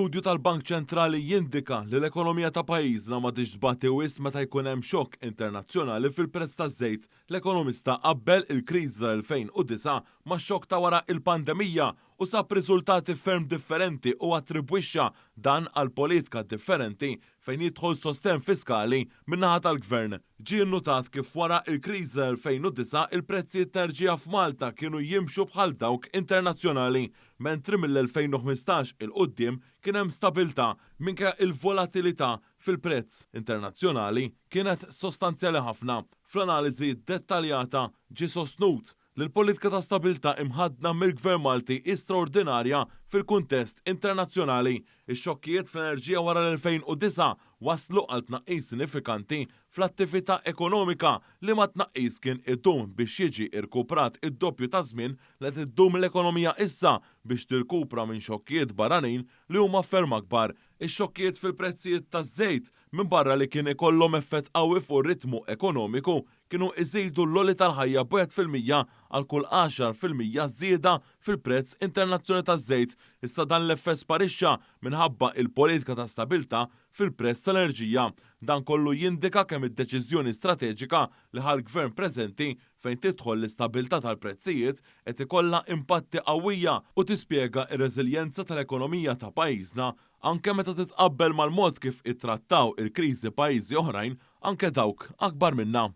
Studju tal-Bank Ċentrali jindika li l-ekonomija ta' pajjiżna m'għadhiex tbati wisq meta jkun hemm xokk internazzjonali fil-prezz taż-żejt. L-ekonomista qabbel il-kriżi tal-2009 max-xokk ta' wara il-pandemija u sab riżultati ferm differenti u attribwixxa dan għal politika differenti fejn jidħol sostenn fiskali min-naħa tal-Gvern. Ġie nnutat kif wara l-kriżi tal-2009 il-prezzijiet ta' enerġija f'Malta kienu jimxu bħal dawk internazzjonali, mentri mill-2015 'il quddiem kien hemm stabilità minkejja il-volatilità fil-prezz internazzjonali kienet sostanzjali ħafna. Fl-analiżi dettaljata ġie sostnut li l-politika ta' stabilità imħaddna mill-Gvern Malti hi straordinarja fil-kuntest internazzjonali. Ix-xokkijiet fl-enerġija wara l-2009 wasslu għal tnaqqis sinifikanti fl-attività ekonomika, liema tnaqqis kien idum biex jiġi rkuprat id-doppju taż-żmien li qed iddum l-ekonomija issa biex tirkupra minn xokkijiet barranin li huma ferm akbar. Ix-xokkijiet fil-prezzijiet taż-żejt, minbarra li kien ikollhom effett qawwi fuq ir-ritmu ekonomiku, kienu iżidu l-għoli tal-ħajja b'1% għal kull 10% żieda fil-prezz internazzjonali taż-żejt. Issa dan l-effett sparixxa minħabba il-politika ta' stabilità fil-prezz tal-enerġija. Dan kollu jindika kemm id-deċiżjoni strateġika li ħa l-Gvern preżenti fejn tidħol l-istabilità tal-prezzijiet qed ikollha impatti qawwija u tispjega r-reżiljenza tal-ekonomija ta' pajjiżna anke meta titqabbel mal-mod kif ittrattaw il-kriżi pajjiżi oħrajn anke dawk akbar minna.